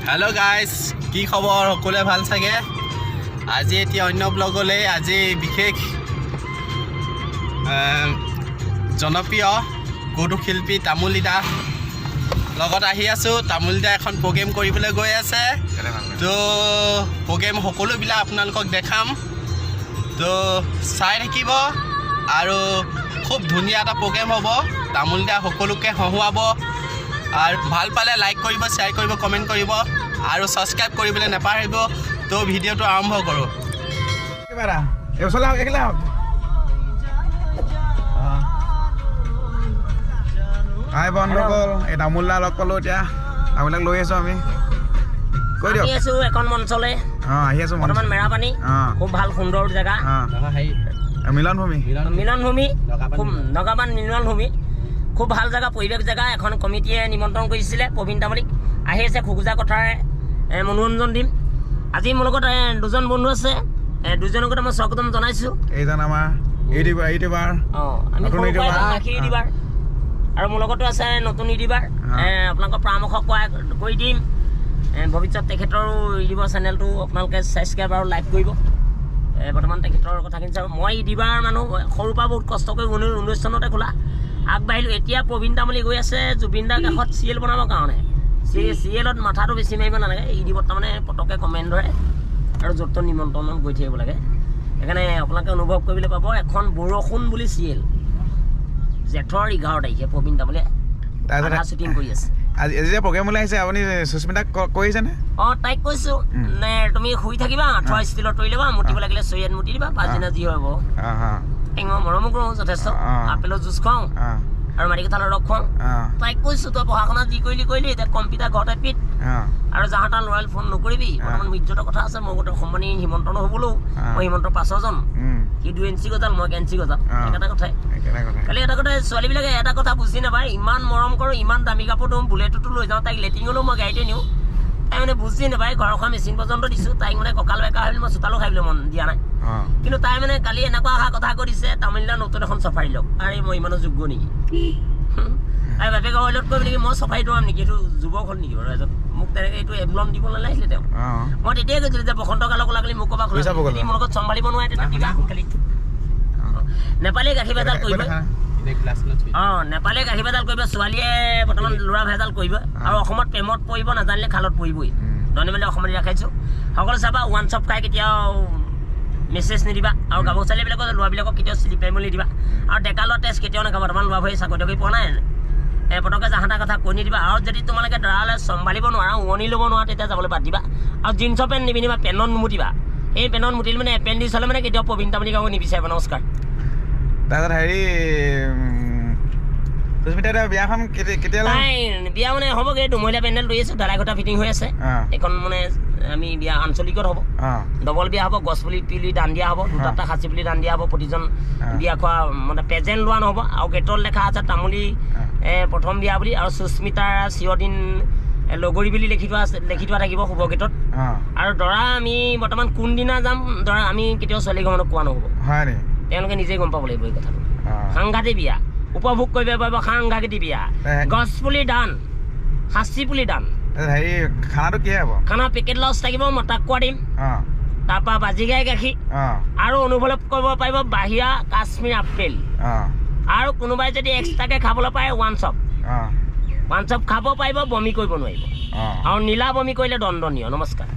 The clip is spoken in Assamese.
হেল্ল' গাইজ, কি খবৰ? সকলোৱে ভাল চাগে। আজি এতিয়া অন্য ব্লগলৈ আজি বিশেষ জনপ্ৰিয় কৌতুক শিল্পী তামুলী দা লগত আহি আছোঁ। তামুলী দা এখন প্ৰগ্ৰেম কৰিবলৈ গৈ আছে। তো প্ৰগ্ৰেম সকলোবিলাক আপোনালোকক দেখাম, তো চাই থাকিব আৰু খুব ধুনীয়া এটা প্ৰগ্ৰেম হ'ব। তামুলী দা সকলোকে হহুৱাব আৰু ভাল পালে লাইক কৰিব, শ্বেয়াৰ কৰিব, কমেণ্ট কৰিব আৰু ছাবস্ক্ৰাইব কৰিবলৈ নাপাহৰিব। তো ভিডিঅ'টো আৰম্ভ কৰোঁ। কিবা এটা এই ওচৰলৈ আহক, এইফালে আহক। অঁ। হাই বন্ধুসকল, এই তামোল দা লগ পালোঁ। এতিয়া তামোলাক লৈ আছোঁ আমি। কৈ দিয়ক। আহি আছো এখন মঞ্চলৈ। অঁ, আহি আছোঁ মঞ্চ। বৰ্তমান মেৰাপানী। খুব ভাল সুন্দৰ জেগা। অঁ, মিলনভূমি। মিলনভূমি, খুব নগাবান মিলনভূমি, খুব ভাল জেগা, পৰিৱেশ জেগা। এখন কমিটিয়ে নিমন্ত্ৰণ কৰিছিলে প্ৰবীণ তামুলীক। আহি আছে খোকোজা কথাৰে মনোৰঞ্জন দিম। আজি মোৰ লগত দুজন বন্ধু আছে, দুজনৰ লগতে মই স্বাগতম জনাইছোঁ। এইজন আমাৰ ইউটিউবাৰ ইউটিউবাৰ অঁ, আমি নতুন সৰুৰ পৰাই ইউটিউবাৰ। গাখীৰ ইউটিউবাৰ আৰু মোৰ লগতো আছে নতুন ইউটিউবাৰ। আপোনালোকৰ পৰামৰ্শ কোৱা কৰি দিম। ভৱিষ্যত তেখেতৰো ইউটিউবৰ চেনেলটো আপোনালোকে ছাবস্ক্ৰাইব আৰু লাইক কৰিব। বৰ্তমান তেখেতৰ কথাখিনি চাব। মই ইউটিউবাৰ মানুহ, সৰুৰ পৰা বহুত কষ্ট কৰি 19 চনতে খোলা, আগবাঢ়িলোঁ। এতিয়া প্ৰবীণ তামুলী গৈ আছে জুবিন দাৰ কাষত চিৰিয়েল বনাবৰ কাৰণে। চিৰিয়েলত মাথাটো বেছি মাৰিব নালাগে। ইউটিউবত তাৰমানে পটককৈ কমেণ্ট ধৰে আৰু য'ত ত'ত নিমন্ত্ৰণত গৈ থাকিব লাগে। সেইকাৰণে আপোনালোকে অনুভৱ কৰিবলৈ পাব এখন বৰষুণ বুলি চিৰিয়েল, জেঠৰ 11 তাৰিখে প্ৰবীণ তামুলীয়ে তাৰপিছত আধা শ্বুটিং কৰি আছে। আজি আজি যে প্ৰগ্ৰেমলৈ আহিছে আপুনি, সুস্মিতাক কৈছেনে? অঁ, তাইক কৈছোঁ নে তুমি শুই থাকিবা, আঁঠুৱা ষ্টিলত তৰি ল'বা, মুতিব লাগিলে চৰিয়াত মুতি দিবা, পাছদিনা যি হ'ব। অঁ অঁ তাইক মই মৰমো কৰোঁ যথেষ্ট। আপেলৰ জুচ খুৱাওঁ আৰু মাটি কঁঠালৰ ৰস খুৱাওঁ। তাইক কৈছোঁ, তই পঢ়া শুনা যি কৰিলি কৰিলি, এতিয়া কম্পিউটাৰ ঘৰতে পিট আৰু যাহা তাৰ ল'ৰালে ফোন নকৰিবি। বৰ্তমান মিৰ্জতৰ কথা আছে। মোৰ গোটেই সম্মানী হিমন্ত নহ'বলৈও মই হিমন্তৰ পাছৰজন। সি 2 ইঞ্চি গজাল, মই 1 ইঞ্চি গজাল, একেটা কথাই। একেটা কথা। খালি এটা কথা, ছোৱালীবিলাকে এটা কথা বুজি নাপায়। ইমান মৰম কৰোঁ, ইমান দামী কাপোৰ দিওঁ, বুলেটতো লৈ যাওঁ, তাইক লেট্ৰিনলৈও মই গাড়ীতে নিওঁ, তাই মানে বুজি নাপায়। ঘৰৰ খোৱা মেচিন পৰ্যন্ত দিছোঁ তাইক। মানে কঁকাল বেকা হৈ মই চোতালো খাই মন দিয়া নাই। কিন্তু তাই মানে কালি এনেকুৱা অহা কথা কৈ দিছে, তামিলনাডু নতুন এখন চাফাৰী লওক। আৰে, মই ইমানো যোগ্য নেকি? তাই বাপেকৰ অইলত কৈ নেকি মই চাফাৰী দৌৰাম নেকি? এইটো যুৱক হ'ল নেকি বাৰু এজন? মোক তেনেকৈ এইটো এমলম দিব নালাগিছিলে তেওঁ। মই তেতিয়াই কৈছিলোঁ যে বসন্ত কালক লাগিলে মোক ক'বা। পইচা পগলা। যদি মোৰ লগত চম্ভালিব নোৱাৰে, তেতিয়া দিবা সোনকালে। নেপালী গাখীৰ ভেজাল কৰিব। অঁ, নেপালীয়ে গাখীৰ ভেজাল কৰিব, ছোৱালীয়ে বৰ্তমান ল'ৰা ভেজাল কৰিব আৰু অসমত প্ৰেমত পৰিব নাজানিলে খালত পৰিবই। ধন্যবাদ, অসমত ৰাখিছোঁ। সকলো চাবা, ওৱান চপ খাই কেতিয়াও মেছেজ নিদিবা আৰু গাভৰু ছোৱালীবিলাকক, ল'ৰাবিলাকক কেতিয়াও শ্লিপ মাৰিব নিদিবা আৰু ডেকা ল'ৰা টেষ্ট কেতিয়াও নাখাব। বৰ্তমান ল'ৰা ভৰি চাকৰি তাকৰি পোৱা নাই, পটককৈ জাহা তাৰ কথা কৈ নিদিবা। আৰু যদি তোমালোকে দৰালে চম্ভালিব নোৱাৰা, উৱনি ল'ব নোৱাৰা, তেতিয়া যাবলৈ বাদ দিবা আৰু জিন্সৰ পেণ্ট নিপিন্ধিবা, পেণ্টত নুমুতিবা। এই পেণ্টত মুতিলে মানে এপেণ্ডিছ হ'লে মানে কেতিয়াও প্ৰবীণ তামুলী কাকো নিবিচাৰিব। নমস্কাৰ। তাৰপিছত হেৰি, সুস্মিতা এতিয়া বিয়াখন কেতিয়ালৈ? তাই বিয়া মানে হ'বগৈ, দুমহলীয়া পেণ্ডেল তৰি আছোঁ, দালাই খুটা ফিটিং হৈ আছে। এইখন মানে আমি বিয়া আঞ্চলিকত হ'ব। ডবল বিয়া হ'ব, গছ পুলি তুলি দান দিয়া হ'ব, দুটা এটা সাঁচি পুলি দান দিয়া হ'ব প্ৰতিজন বিয়া খোৱা। মানে প্ৰেজেণ্ট লোৱা নহ'ব আৰু গেটত লেখা আছে তামুলী প্ৰথম বিয়া বুলি আৰু সুস্মিতাৰ চিৰদিন লগৰী বুলি লিখি থোৱা আছে, লিখি থোৱা থাকিব শুভ গেটত। আৰু দৰা আমি বৰ্তমান কোনদিনা যাম দৰা আমি কেতিয়াও ছোৱালী ঘৰক কোৱা নহ'ব। হয় নেকি? তেওঁলোকে নিজেই গম পাব লাগিব এই কথাটো। সাংঘাতিক বিয়া উপভোগ কৰিব পাৰিব, সাংঘাতিক বিয়া। গছ পুলি দান, সাঁচি পুলি দান। তাৰপিছত হেৰি, খানাটো কি হ'ব? খানা পেকেট লছ থাকিব, মতাক কোৱা দিম। তাৰপৰা বাজিগাই গাখীৰ আৰু অনুভৱ কৰিব পাৰিব বাহিৰা কাশ্মীৰ আপেল আৰু কোনোবাই যদি এক্সট্ৰাকৈ খাবলৈ পায় ওৱান চপ। ওৱান চপ খাব পাৰিব, বমি কৰিব নোৱাৰিব। আৰু নীলা বমি কৰিলে দণ্ডনীয়। নমস্কাৰ।